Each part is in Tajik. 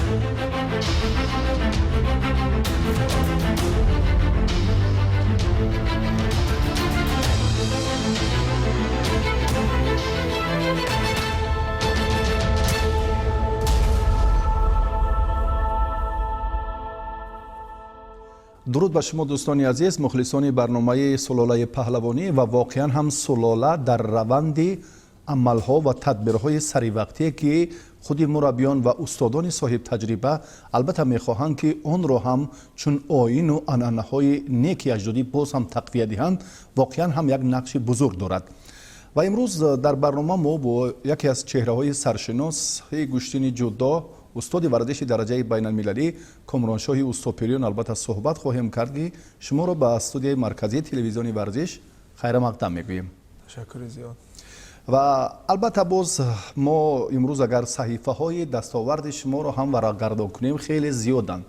Дуруд ба шумо, дӯстони азиз, мухлисони барномаи Сулолаи паҳлавонӣ. Ва воқеан ҳам сулола дар раванди амалҳо ва тадбирҳои саривақтие, ки худи мураббиён ва устодони соҳибтаҷриба албатта мехоҳанд, ки онро ҳам чун оину анъанаҳои неки аҷдодӣ боз ҳам тақвия диҳанд, воқеан ҳам як нақши бузург дорад. Ва имрӯз дар барнома мо бо яке аз чеҳраҳои саршиноси гӯштини ҷудо, устоди варзиши дараҷаи байналмилалӣ Комроншоҳи Устопириён албатта суҳбат хоҳем кард, ки шуморо ба студияи марказии телевизиони Варзиш хайрамақдам мегӯем. Ташаккури зиёд. Ва албатта боз мо имрӯз агар саҳифаҳои дастоварди шуморо ҳам варақгардон кунем, хеле зиёданд.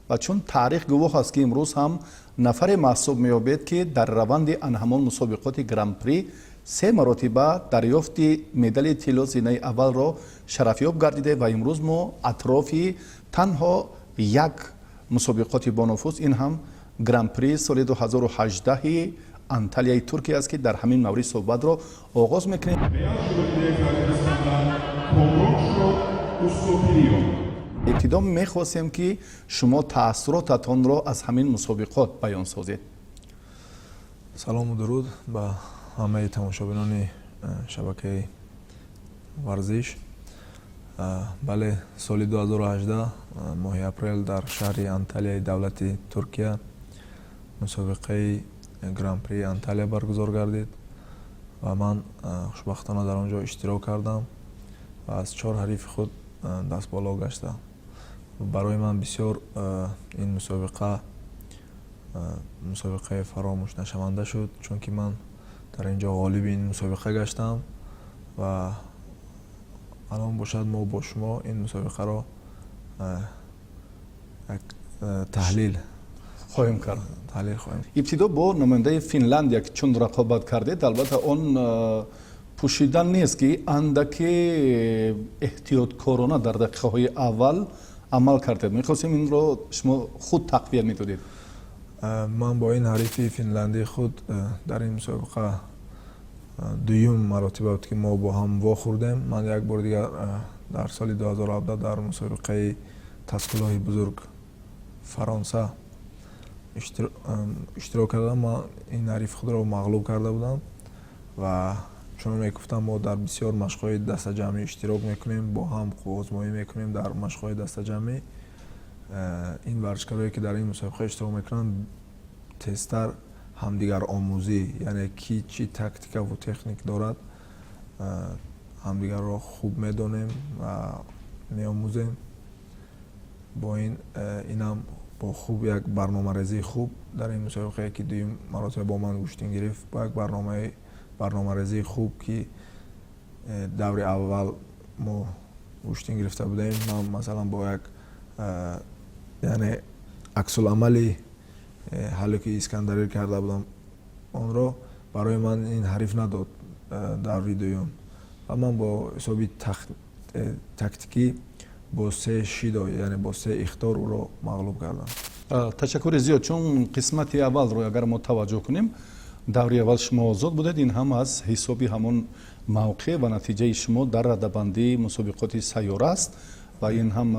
Ва чун таърих гувоҳ аст, ки имрӯз ҳам нафаре маҳсуб меёбед, ки дар раванди анҳамон мусобиқоти Гран-при се маротиба дарёфти медали тилло зинаи аввалро шарафёб гардиде. Ва имрӯз мо атрофи танҳо як мусобиқоти бонуфуз, ин ҳам Гран-при соли 2018 Анталияи Туркия аст, ки дар ҳамин маврид суҳбатро оғоз мекунем. Ибтидо мехостем, ки шумо таассуротатонро аз ҳамин мусобиқот баён созед. Салому дуруд ба ҳамаи тамошобинони шабакаи Варзиш. Бале, соли 2018 моҳи апрел дар шаҳри Анталияи давлати Туркия мусобиқаи Гран-при Анталия баргузор гардид ва ман хушбахтона дар он ҷо иштирок кардам ва аз чор ҳарифи худ дастболо гаштам. Барои ман бисёр ин мусобиқа мусобиқаи фаромӯшнашаванда шуд, чунки ман дар ин ҷо ғолиби ин мусобиқа гаштам. Ва алон бошад, мо бо шумо ин мусобиқаро як таҳлил хоҳем кард. Таҳлил хоҳем. Ибтидо бо намояндаи Финляндия чун рақобат кардед, албатта он пӯшидан нест, ки андаке эҳтиёткорона дар дақиқаҳои аввал амал кардед. Мехостем, инро шумо худ тақвият медодед. Ман бо ин ҳарифи финляндии худ дар ин мусобиқа дуюм маротиба буд, ки мо бо ҳам вохӯрдем. Ман як бори дигар дар соли 2017 дар мусобиқаи Таскулоҳи бузург Фаронса иштирок кардам. Ман ин ҳарифи худро мағлуб карда будам. Ва чунон мегуфтам, мо дар бисёр машқҳои дастаҷамъӣ иштирок мекунем, бо ҳам қувваозмоӣ мекунем дар машқҳои дастаҷамъӣ. Ин варзишкарое, ки дар ин мусобиқа иштирок мекунанд, тезтар ҳамдигаромӯзӣ, яъне ки чӣ тактикаву техник дорад, ҳамдигарро хуб медонем ва меомӯзем. Бо ин инам бо хуб як барномарезии хуб дар ин мусобиқае, ки дуюм маротиба бо ман гӯштин гирифт, бо як барномарезии хуб, ки даври аввал мо гӯштин гирифта будем, ман масалан бо як яъне аксуламали ҳалле, ки искандарир карда будам, онро барои ман ин ҳариф надод даври дуюм. Ва ман бо ҳисоби тактикӣ бо се шидо, яъне бо се ихтор ӯро мағлуб кардам. Ташаккури зиёд. Чун қисмати аввалро агар мо таваҷҷӯҳ кунем, даври аввал шумо озод будед. Ин ҳам аз ҳисоби ҳамон мавқеъ ва натиҷаи шумо дар радабандии мусобиқоти сайёра аст. Ва ин ҳам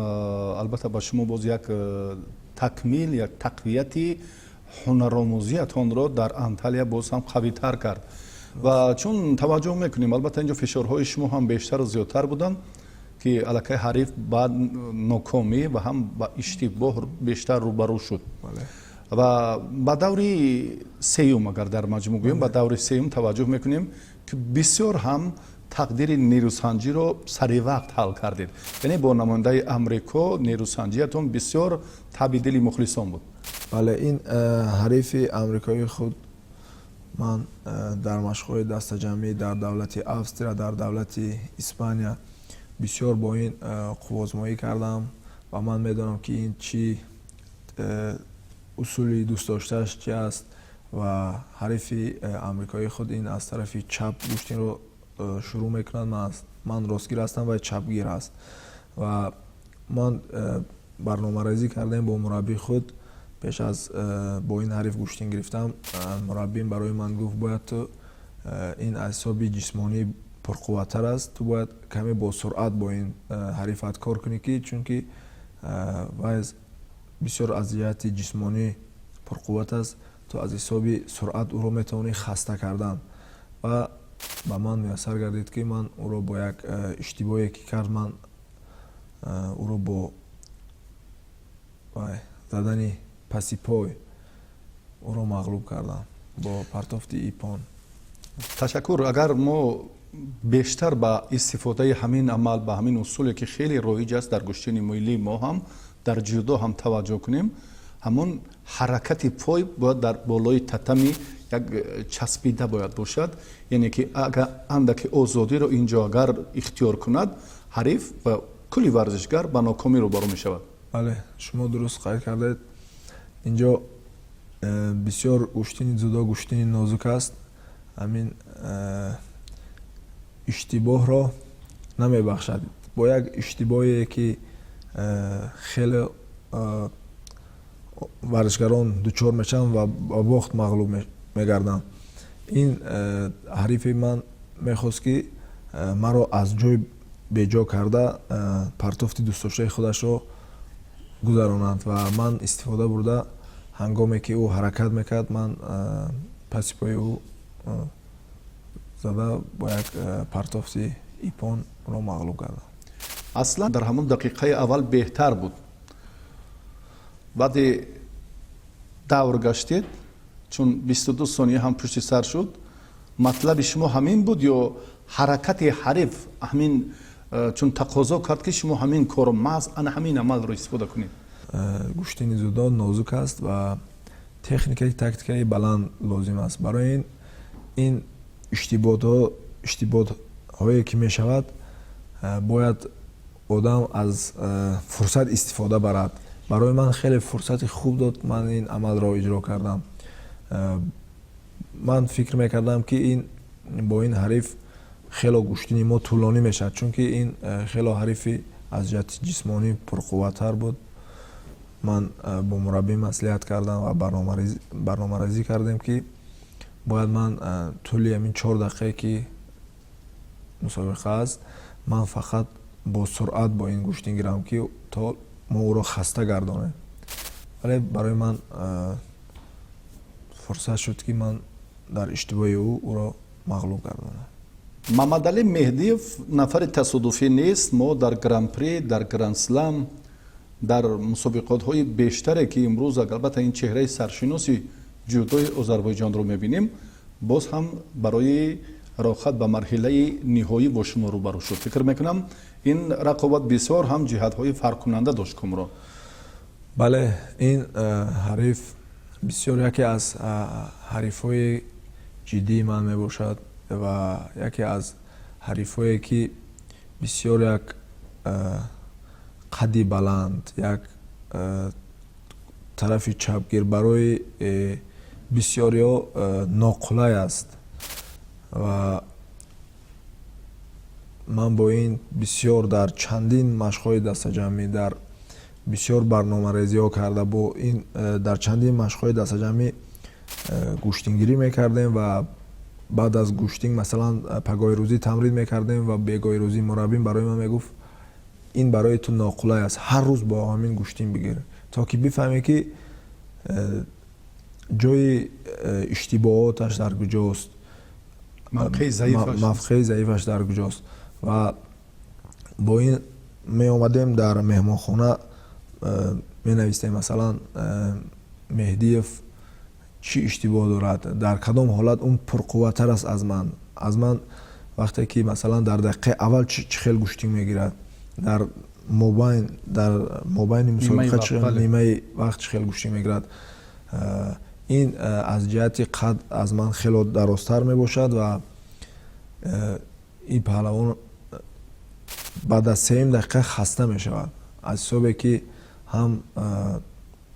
албатта ба шумо боз як такмил, як тақвияти ҳунаромӯзиятонро дар Анталия боз ҳам қавитар кард. Ва чун таваҷҷӯҳ мекунем, албатта инҷо фишорҳои шумо ҳам бештару зиёдтар буданд, ки аллакай ҳариф ба нокомӣ ва ҳам ба иштибоҳ бештар рӯбарӯ шуд. Ва ба даври сеюм, агар дар маҷмӯъ гӯем, ба даври сеюм таваҷҷӯҳ мекунем, ки бисёр ҳам тақдири нерӯсанҷиро саривақт ҳал кардед, яъне бо намояндаи Амрико нерӯсанҷиятон бисёр таби дили мухлисон буд. Бале, ин ҳарифи амрикоии худ ман дар машқҳои дастаҷамъӣ дар давлати Австрия, дар давлати Испания бисёр бо ин қувваозмоӣ кардам ва ман медонам, ки ин чӣ усули дӯстдоштааш чи аст. Ва ҳарифи амрикоии худ ин аз тарафи чап гӯштинро шурӯъ мекунад. Ман ростгир ҳастам ва чапгир аст. Ва Ман барномарезӣ кардем бо мураббии худ. Пеш аз бо ин ҳариф гӯштин гирифтам, мураббиам барои ман гуфт: бояд ту, ин аз ҳисоби ҷисмонӣ пурқувваттар аст, ту бояд каме бо суръат бо ин ҳарифат кор кунӣ, ки чунки вай бисёр аз ҷиҳати ҷисмонӣ пурқувват аст, ту аз ҳисоби суръат ӯро метавонӣ хаста кардан. Ва ба ман муяссар гардид, ки ман ӯро бо як иштибоҳе, ки кард, ман ӯро бо задани паси пой ӯро мағлуб кардам бо партофти иппон. Ташаккур. Агар мо бештар ба истифодаи ҳамин амал, ба ҳамин усуле, ки хеле роиҷ аст дар гӯштини миллии мо ҳам, дар ҷудо ҳам таваҷҷӯҳ кунем, ҳамон ҳаракати пой бояд дар болои татами як часпида бояд бошад, яъне ки агар андаке озодиро инҷо агар ихтиёр кунад, ҳариф ва кулли варзишгар ба нокомӣ рӯбарӯ мешавад. Бале, шумо дуруст қайд кардед. Инҷо бисёр гӯштини ҷудо гӯштини нозук аст, ҳамин иштибоҳро намебахшад. Бо як иштибоҳе, ки хеле варзишгарон дучор мешаванд ва ба бохт мағлуб мегарданд. Ин ҳарифи ман мехост, ки маро аз ҷой беҷо карда, партофти дӯстдоштаи худашро гузаронад ва ман истифода бурда, ҳангоме ки ӯ ҳаракат мекард, ман паси пои ӯ зада, бо як партофти иппон ӯро мағлуб кардам. Аслан дар ҳамон дақиқаи аввал беҳтар буд, баъде давр гаштед, чун 22 сония ҳам пушти сар шуд. Матлаби шумо ҳамин буд ё ҳаракати ҳариф ҳамин чун тақозо кард, ки шумо ҳамин корро, маҳз ана ҳамин амалро истифода кунед? Гӯштини ҷудо нозук аст ва техникаи тактикаи баланд лозим аст. Барои ин иштибоҳое, ки мешавад, бояд одам аз фурсат истифода барад. Барои ман хеле фурсати хуб дод, ман ин амалро иҷро кардам. Ман фикр мекардам, ки ин бо ин ҳариф хело гӯштини мо тӯлонӣ мешавад, чунки ин хело ҳарифи аз ҷиҳати ҷисмонӣ пурқувваттар буд. Ман бо мураббӣ маслиҳат кардам ва барномарезӣ кардем, ки бояд ман тӯли ҳамин 4 дақиқае, ки мусобиқа аст, ман фақат бо суръат бо ин гӯштин гирам, ки то мо ӯро хаста гардонем. Вале барои ман фурсат шуд, ки ман дар иштибоҳи ӯ ӯро мағлуб гардонам. Мамадалӣ Меҳдиев нафари тасодуфӣ нест. Мо дар Гран-при, дар Гранд-слам, дар мусобиқотҳои бештаре, ки имрӯз албатта ин чеҳраи саршиноси ҷудои Озарбойҷонро мебинем, боз ҳам барои роҳхат ба марҳилаи ниҳоӣ бо шумо рӯбарӯ шуд. Фикр мекунам, ин рақобат бисёр ҳам ҷиҳатҳои фарқкунанда дошт, Кумро. Бале, ин ҳариф бисёр яке аз ҳарифҳои ҷиддии ман мебошад ва яке аз ҳарифҳое, ки бисёр як қадди баланд, як тарафи чапгир, барои бисёриҳо ноқулай аст. Ва ман бо ин бисёр дар чандин машқҳои дастаҷамъӣ, дар бисёр барномарезиҳо карда, бо ин дар чандин машқҳои дастаҷамъӣ гӯштингирӣ мекардем ва баъд аз гӯштинг, масалан, пагоҳи рӯзӣ тамрин мекардем ва бегоҳи рӯзӣ мураббим барои ман мегуфт: ин барои ту ноқулай аст, ҳар рӯз бо ҳамин гӯштин бигир, то ки бифаҳмӣ, ки ҷои иштибоҳоташ дар куҷост, мавқеи заифаш дар куҷост. Ва бо ин меомадем, дар меҳмонхона менавистем, масалан, Меҳдиев чӣ иштибоҳ дорад, дар кадом ҳолат ӯ пурқувваттар аст аз ман, вақте ки, масалан, дар дақиқаи аввал чӣ хел гӯштин мегирад, дар мобайни мусобиқа, нимаи вақт чӣ хел гӯштин мегирад. Ин аз ҷиҳати қад аз ман хело дарозтар мебошад ва ин паҳлавон баъд аз сеюм дақиқа хаста мешавад, аз ҳисобе ки ҳам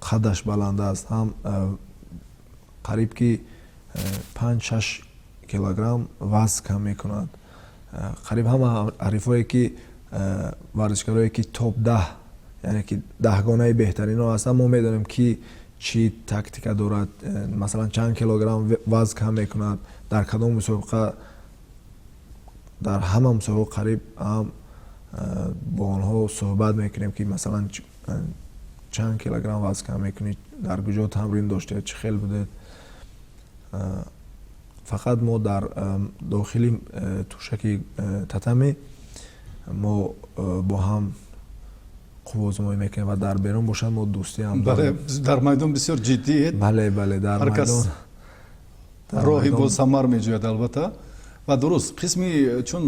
қадаш баланд аст, ҳам қариб ки 5-6 килограмм вазн кам мекунад. Қариб ҳама ҳарифое ки, варзишгарое ки топ 10. Яъне ки даҳгонаи беҳтаринҳо ҳастанд, мо медонем, ки чӣ тактика дорад, масалан, чанд килограмм вазн кам мекунад, дар кадом мусобиқа. Дар ҳама мусобиқа қариб ҳам бо онҳо суҳбат мекунем, ки масалан, чанд килограмм вазн кам мекунӣ, дар куҷо тамрин доштед, чӣ хел будед. Фақат мо дар дохили тӯшаки татами мо бо ҳам қувваозмоӣ мекунем ва дар берун бошад, мо дӯстӣ ҳам. Дар майдон бисёр ҷиддиед. Бале, дар майдон роҳи босамар меҷӯяд, албатта. Ва дуруст, қисми чун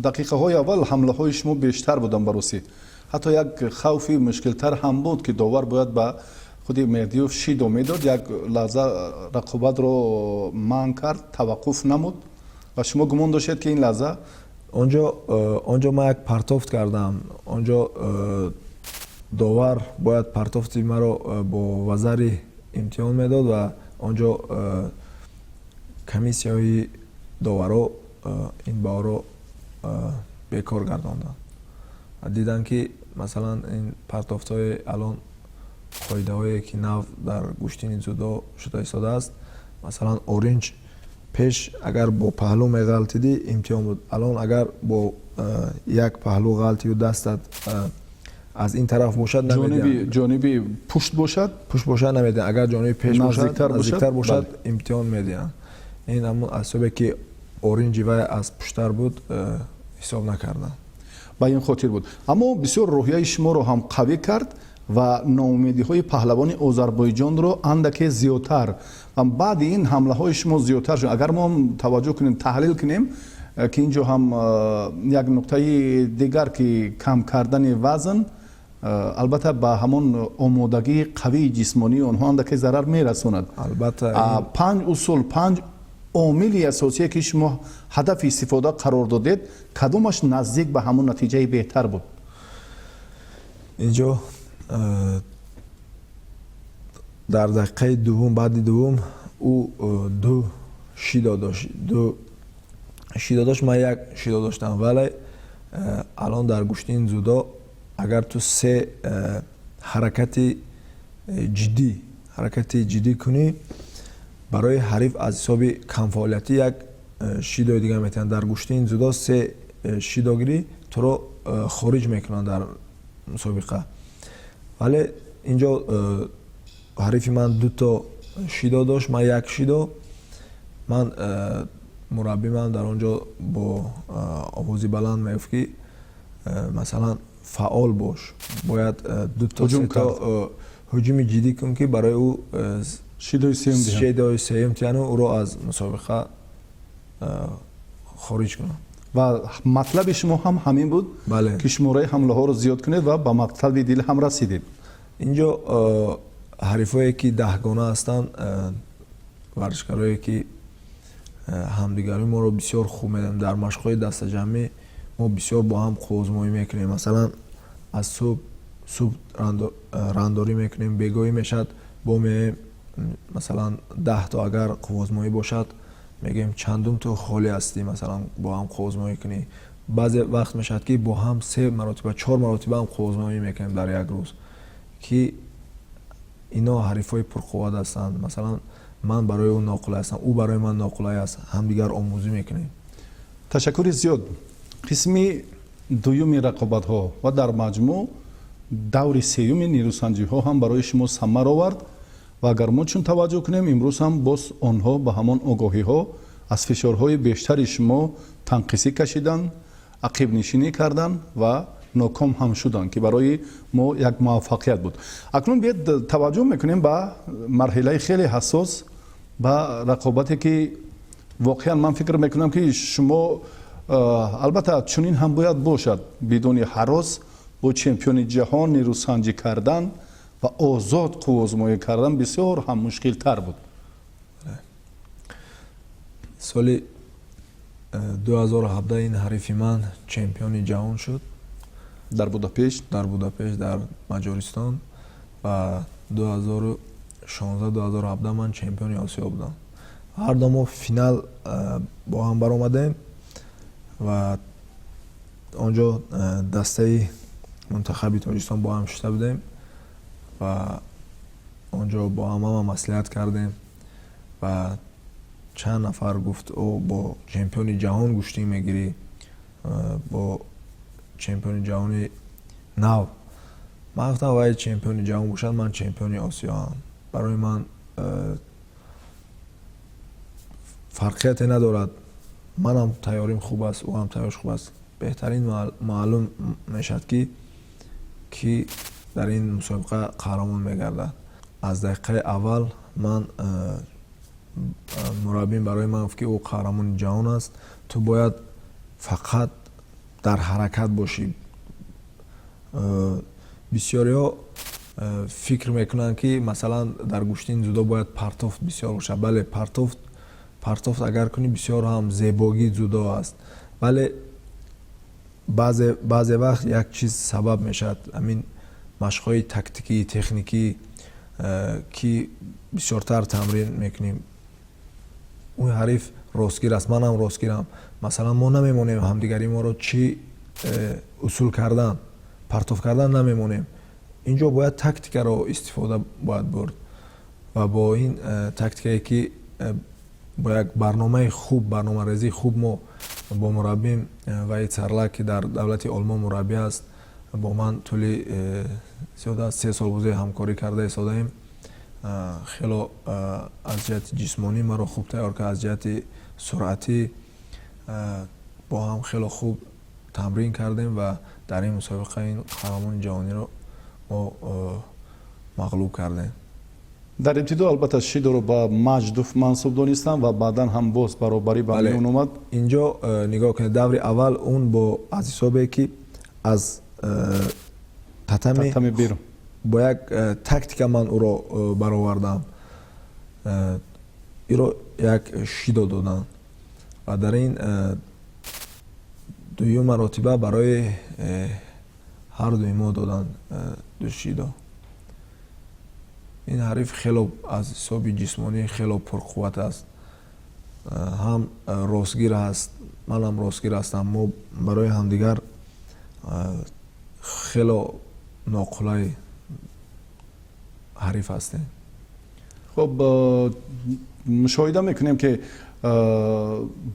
дақиқаҳои аввал ҳамлаҳои шумо бештар буданд ба русӣ, ҳатто як хавфи мушкилтар ҳам буд, ки довар бояд ба худи Меҳдиёв шидо медод. Як лаҳза рақобатро манъ кард, таваққуф намуд ва шумо гумон доштед, ки ин лаҳза Онҷо ман як партофт кардам. Онҷо довар бояд партофти маро бо вазари имтиҳон медод ва онҷо комиссияҳои доваро ин баҳоро бекор гардонданд. Диданд, ки масалан, ин партофтҳои алон, қоидаҳое ки нав дар гӯштини дзюдо шуда истодааст, масалан, оринҷ пеш агар бо паҳлӯ меғалтидӣ, имтиҳон буд. Алон агар бо як паҳлӯ ғалтию дастат аз ин тараф бошад. Ҷониби пушт бошад. Пушт бошад, намедиҳанд. Агар ҷониби пеш бошад, наздиктар бошад, имтиҳон медиҳанд. Ин ҳамун аз ҳисобе ки оринҷи вай аз пуштар буд, ҳисоб накарданд. Ба ин хотир буд. Аммо бисёр рӯҳияи шуморо ҳам қавӣ кард ва ноумедиҳои паҳлавони Озарбойҷонро андаке зиёдтар. Ва баъди ин ҳамлаҳои шумо зиёдтар шуд. Агар мо таваҷҷӯҳ кунем, таҳлил кунем, ки ин ҷо ҳам як нуқтаи дигар, ки кам кардани вазн, албатта, ба ҳамон омодагии қавии ҷисмонии онҳо андаке зарар мерасонад. Албатта. Панҷ усул, панҷ омили асосие, ки шумо ҳадафи истифода қарор додед, кадомаш наздик ба ҳамон натиҷаи беҳтар буд? Инҷо дар дақиқаи дуввум, баъди дуввум ӯ ду шидо дошт, ду шидо дошт, ман як шидо доштам. Вале алон дар гӯштини дзюдо агар ту се ҳаракати ҷиддӣ кунӣ, барои ҳариф аз ҳисоби камфаъолиятӣ як шидои дигар метиҳанд. Дар гӯштини дзюдо се шидогирӣ, туро хориҷ мекунанд дар мусобиқа. Вале инҷо ҳарифи ман дуто шидо дошт, ман як шидо. Ман мураббиман дар он ҷо бо овози баланд мегуфт, ки масалан, фаъол бош, бояд дуто, сето ҳуҷуми ҷиддӣ кун, ки барои ӯ шидои сеюм тиҳану ӯро аз мусобиқа хориҷ кунам. Ва матлаби шумо ҳам ҳамин буд, ки шумораи ҳамлаҳоро зиёд кунед, ва ба мақсади дил ҳам расидед. Инҷо ҳарифое ки даҳгона ҳастанд, варзишгарое ки ҳамдигари моро бисёр хуб медонем. Дар машқҳои дастаҷамъӣ мо бисёр бо ҳам қувваозмоӣ мекунем. Масалан, аз субҳ рандорӣ мекунем, бегоҳӣ мешавад, бо меоем. Масалан, 10 то агар қувваозмоӣ бошад, мегӯем: «Чандум ту холӣ ҳастӣ, масалан, бо ҳам қувваозмоӣ кунӣ?» Баъзе вақт мешавад, ки бо ҳам се маротиба, чор маротиба ҳам қувваозмоӣ мекунем дар як рӯз, ки ино ҳарифҳои пурқувват ҳастанд. Масалан, ман барои ӯ ноқулай ҳастам, ӯ барои ман ноқулай аст, ҳамдигар омӯзӣ мекунем. Ташаккури зиёд. Қисми дуюми рақобатҳо ва дар маҷмӯъ даври сеюми нерӯсанҷиҳо ҳам барои шумо самар овард. Ва агар мо чун таваҷҷӯҳ кунем, имрӯз ҳам боз онҳо ба ҳамон огоҳиҳо аз фишорҳои бештари шумо танқисӣ кашиданд, ақибнишинӣ карданд ва ноком ҳам шуданд, ки барои мо як муваффақият буд. Акнун биед таваҷҷӯҳ мекунем ба марҳилаи хеле ҳассос, ба рақобате, ки воқеан ман фикр мекунам, ки шумо, албатта, чунин ҳам бояд бошад, бидуни ҳарос бо чемпиони ҷаҳон нерӯсанҷӣ кардан ва озод қувваозмоӣ кардан бисёр ҳам мушкилтар буд. Соли 2017 ин ҳарифи ман чемпиони ҷаҳон шуд. Дар Будапешт. Дар Будапешт, дар Маҷористон. Ва 2016, 2017 ман чемпиони Осиё будам. Ҳар ду мо финал бо ҳам баромадем ва он ҷо дастаи Мунтахаби Тоҷикистон бо ҳам шишта будем ва он ҷо бо ҳамама маслиҳат кардем ва чанд нафар гуфт: «О, бо чемпиони ҷаҳон гӯштӣ мегирӣ, бо чемпиони ҷаҳони нав». Ман гуфтам: «Вай чемпиони ҷаҳон бошад, ман чемпиони Осиёам, барои ман фарқияте надорад. Манам тайёрим хуб аст, ӯ ҳам тайёрш хуб аст. Беҳтарин маълум мешавад, ки кӣ дар ин мусобиқа қаҳрамон мегардад». Аз дақиқаи аввал ман мураббим барои ман гуфт, ки ӯ қаҳрамони ҷаҳон аст, ту бояд фақат дар ҳаракат бошӣ. Бисёриҳо фикр мекунанд, ки масалан дар гӯштини дзюдо бояд партофт бисёр бошад. Бале, партофт агар кунӣ, бисёр ҳам зебогии дзюдо аст, вале баъзе вақт як чиз сабаб мешавад: ҳамин машқҳои тактикӣ, техникӣ, ки бисёртар тамрин мекунем. Ӯ ҳариф ростгир аст, манам ростгирам. Масалан, мо намемонем ҳамдигари моро чӣ усул кардан, партоф кардан намемонем. Инҷо бояд тактикаро истифода бояд бурд ва бо ин тактикае, ки бо як барномаи хуб, барномарезии хуб мо бо мураббим Ваид Сарлак, ки дар давлати Олмон мураббӣ аст, бо ман тӯли зиёда аз 3 сол бозе ҳамкорӣ карда истодаем, хело аз ҷиҳати ҷисмонӣ маро хуб тайёр кард, аз ҷиҳати суръатӣ бо ҳам хело хуб тамрин кардем ва дар ин мусобиқа ин қаҳрамони ҷаҳониро мо мағлуб кардем. Дар ибтидо албатта шидоро ба Маҷдуф мансуб донистам ва баъдан ҳам боз баробарӣ ба миён омад. Инҷо нигоҳ кунед, даври аввал он бо аз ҳисобе, ки аз татами берун бо як тактика ман ӯро баровардам, иро як шидо доданд ва дар ин дуюм маротиба барои ҳардуи мо доданд ду шидо. Ин ҳариф хело аз ҳисоби ҷисмонӣ хело пурқувват аст, ҳам ростгир аст, манам ростгир ҳастам. Мо барои ҳамдигар хело ноқулай ҳариф ҳастем. Хуб, мушоҳида мекунем, ки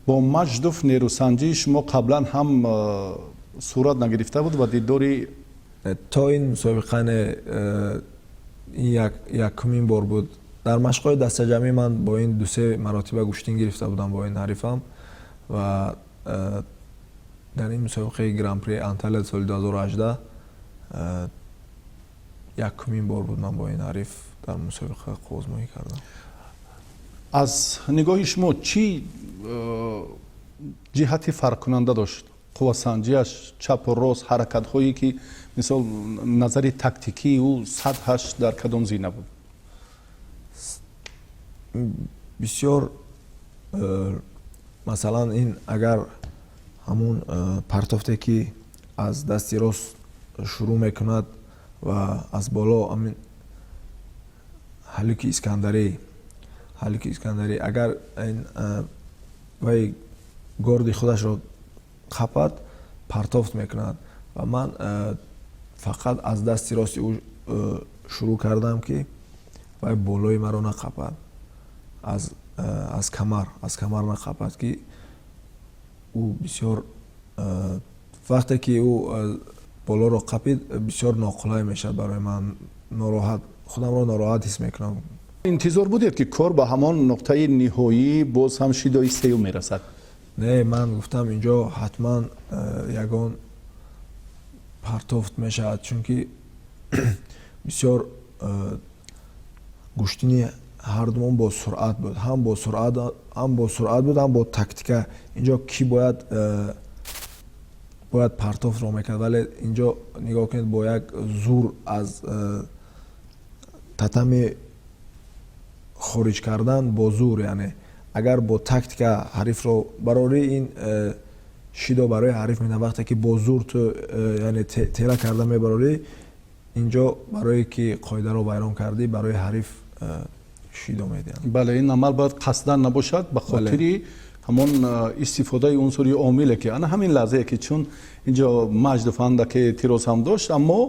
бо Маҷдуф нерӯсанҷии шумо қаблан ҳам сурат нагирифта буд ва дидори То ин мусобиқа не, ин якумин бор буд. Дар машқҳои дастаҷамъӣ ман бо ин дусе маротиба гӯштин гирифта будам бо ин ҳарифам ва дар ин мусобиқаи Гран-при Анталия соли 2018 якумин бор буд, ман бо ин ҳариф дар мусобиқа қувваозмоӣ кардам. Аз нигоҳи шумо чӣ ҷиҳати фарқкунанда дошт қуввасанҷиаш, чапу рост, ҳаракатҳое, ки мисол назари тактикии ӯ, сатҳаш дар кадом зина буд? Бисёр масалан, ин агар ҳамун партофте, ки аз дасти рост шурӯъ мекунад ва аз боло, ҳамин ҳалюки искандарӣ, ҳалюки искандарӣ, агар ин вай горди худашро қапад, партофт мекунад ва ман фақат аз дасти рости ӯ шурӯъ кардам, ки вай болои маро нақапад, аз камар нақапад, ки ӯ бисёр вақте ки ӯ болоро қапид, бисёр ноқулай мешавад барои ман, нороҳат, худамро нороҳат ҳис мекунам. Интизор будед, ки кор ба ҳамон нуқтаи ниҳоӣ, боз ҳам шидои сеюм мерасад? Не, ман гуфтам, инҷо ҳатман ягон партофт мешавад, чунки бисёр гӯштини ҳардумон бо суръат буд, ҳам бо суръат буд, ҳам бо тактика. Инҷо кӣ бояд партофтро мекард? Вале инҷо нигоҳ кунед, бо як зур аз татами хориҷ кардан, бо зур. Яъне агар бо тактика ҳарифро барорӣ, ин шидо барои ҳариф медиҳад. Вақте ки бо зур ту яъне тела карда мебарорӣ, инҷо барое ки қоидаро вайрон кардӣ, барои ҳариф шидо медиҳанд. Бале, ин амал бояд қасдан набошад, ба хотири Ҳамон истифодаи унсури омиле, ки ана ҳамин лаҳзае, ки чун инҷо Маҷдов андаке эътироз ҳам дошт, аммо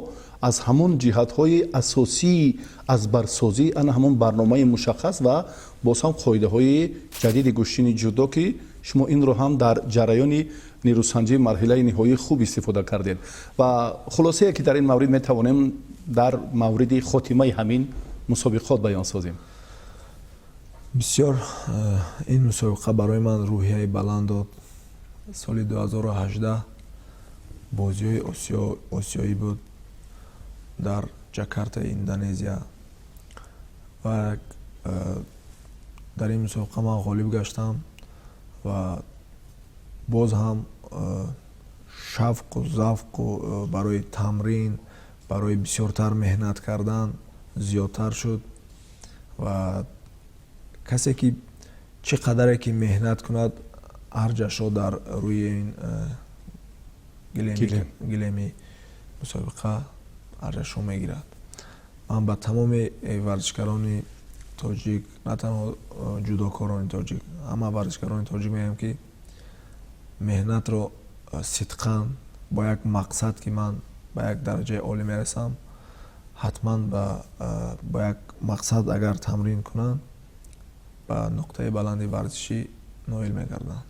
аз ҳамон ҷиҳатҳои асосии аз барсозӣ ана ҳамон барномаи мушаххас ва боз ҳам қоидаҳои ҷадиди гӯштини ҷудо, ки шумо инро ҳам дар ҷараёни нерӯсанҷии марҳилаи ниҳоӣ хуб истифода кардед. Ва хулосае, ки дар ин маврид метавонем дар мавриди хотимаи ҳамин мусобиқот баён созем? Бисёр ин мусобиқа барои ман рӯҳияи баланд дод. Соли 2018 бозиҳои осиёӣ буд дар Ҷакартаи Индонезия ва дар ин мусобиқа ман ғолиб гаштам ва боз ҳам шавқу завқу барои тамрин, барои бисёртар меҳнат кардан зиёдтар шуд. Ва касе ки чӣ қадаре ки меҳнат кунад, арҷашро дар рӯи ин гилеми мусобиқа арҷашро мегирад. Ман ба тамоми варзишгарони тоҷик, на танҳо ҷудокорони тоҷик, ҳама варзишгарони тоҷик мегӯям, ки меҳнатро сидқан бо як мақсад, ки ман ба як дараҷаи олӣ мерасам, ҳатман бо як мақсад агар тамрин кунанд, ба нуқтаи баланди варзишӣ ноил мегарданд.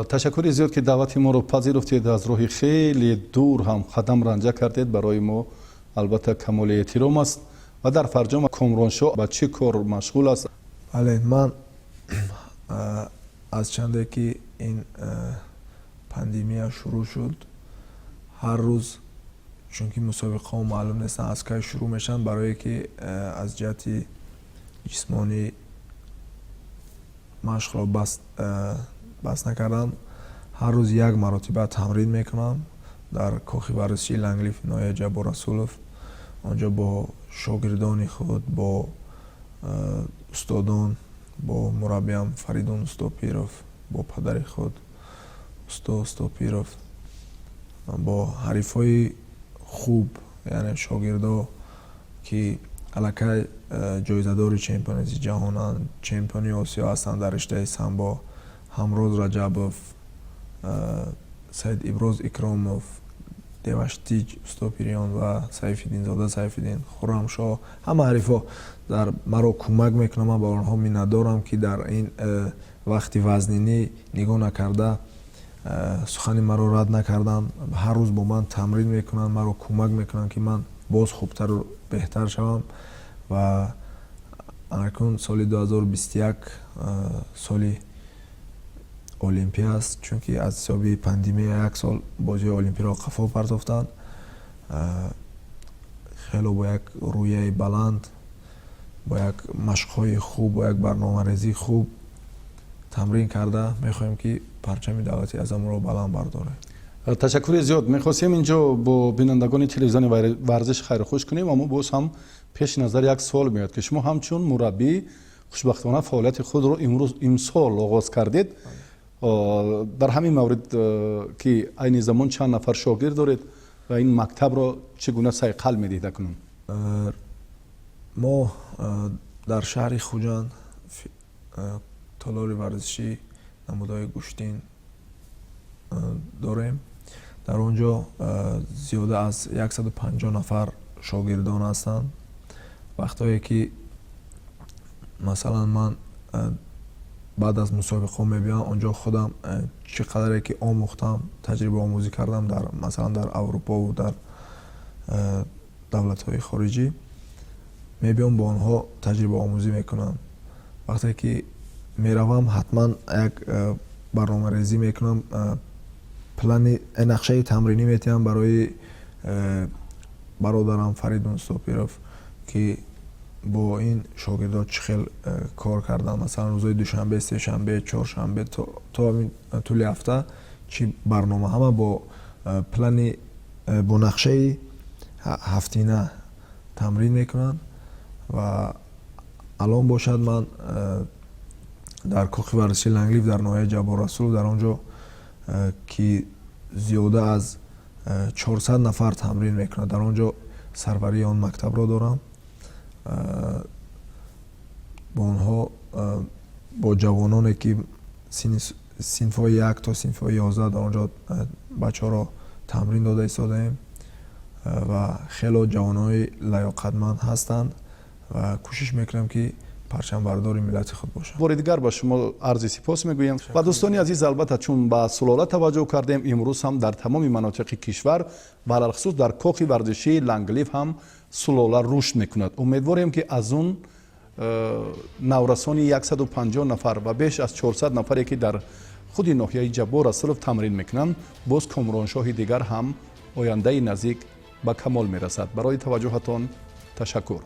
Ташаккури зиёд, ки даъвати моро пазируфтед, аз роҳи хеле дур ҳам қадам ранҷа кардед. Барои мо албатта камоли эҳтиром аст. Ва дар фарҷом, Комроншоҳ ба чӣ кор машғул аст? Бале, ман аз чанде ки ин пандемия шурӯъ шуд, ҳар рӯз, чунки мусобиқаҳо маълум нестанд, аз кай шурӯъ мешаванд, барое ки аз ҷиҳати ҷисмонӣ машқро бас накардам, ҳар рӯз як маротиба тамрин мекунам дар кохи варзишии Ланглиф, ноҳияи Ҷаббор Расулов. Онҷо бо шогирдони худ, бо устодон, бо мураббиям Фаридун Устопиров, бо падари худ усто Устопиров, бо ҳарифҳои хуб, яъне шогирдо, ки аллакай ҷоизадори чемпионати ҷаҳонанд, чемпиони Осиё ҳастанд дар риштаи самбо, Ҳамроз Раҷабов, Саид Иброз Икромов, Деваштич Устопириён ва Сайфиддинзода Сайфиддин, Хуррамшоҳ, ҳама ҳарифҳо дар маро кӯмак мекунанд. Ман ба онҳо миннатдорам, ки дар ин вақти вазнинӣ нигоҳ накарда, сухани маро рад накарданд, ҳар рӯз бо ман тамрин мекунанд, маро кӯмак мекунанд, ки ман боз хубтару беҳтар шавам. Ва акнун соли 2021 соли олимпия аст, чунки аз ҳисоби пандемия як сол бозиҳои олимпиро қафо партофтанд. Хело бо як рӯҳияи баланд, бо як машқҳои хуб, бо як барномарезии хуб тамрин карда мехоҳем, ки парчами давлати азамро баланд бардорем. Ташаккури зиёд. Мехостем инҷо бо бинандагони телевизиони Варзиш хайрухуш кунем, аммо боз ҳам пеши назар як суол меояд, ки шумо ҳамчун мураббӣ хушбахтона фаъолияти худро имрӯз, имсол оғоз кардед. Дар ҳамин маврид, ки айни замон чанд нафар шогирд доред ва ин мактабро чӣ гуна сайқал медиҳед акнун? Мо дар шаҳри Хуҷанд толори варзишӣ намудаҳои гӯштин дорем. Дар он ҷо зиёда аз 150 нафар шогирдон ҳастанд. Вақтҳое ки масалан ман баъд аз мусобиқаҳо мебиём, он ҷо худам чӣ қадаре ки омӯхтам, таҷрибаомӯзӣ кардам дар, масалан, дар Аврупову дар давлатҳои хориҷӣ, мебиём, бо онҳо таҷрибаомӯзӣ мекунам. Вақте ки меравам, ҳатман як барномарезӣ мекунам, плани нақшаи тамринӣ метиҳам барои бародарам Фаридун Устопиров, ки бо ин шогирдо чӣ хел кор кардан, масалан, рӯзҳои душанбе, сешанбе, чоршанбе, то тӯли ҳафта чӣ барнома, ҳама бо плани, бо нақшаи ҳафтина тамрин мекунанд. Ва алон бошад, ман дар кохи варзиши Ланглиф дар ноҳияи Ҷаббор Расулов, дар он ҷо ки зиёда аз 400 нафар тамрин мекунад, дар он ҷо сарварии он мактабро дорам. Бо онҳо, бо ҷавононе ки Синфҳои 1 то синфҳои 11 дар он ҷо бачаҳоро тамрин дода истодаем ва хело ҷавонҳои лаёқатманд ҳастанд ва кӯшиш мекунам, ки парчамбардори миллати худ бошам. Бори дигар ба шумо арзи сипос мегӯем. Ва дӯстони азиз, албатта, чун ба сулола таваҷҷӯҳ кардем, имрӯз ҳам дар тамоми манотиқи кишвар ва алалхусус дар кохи варзишии Ланглиф ҳам сулола рушд мекунад. Умедворем, ки аз он наврасони 150 нафар ва беш аз 400 нафаре, ки дар худи ноҳияи Ҷаббор Расулов тамрин мекунанд, боз Комроншоҳи дигар ҳам ояндаи наздик ба камол мерасад. Барои таваҷҷӯҳатон ташаккур.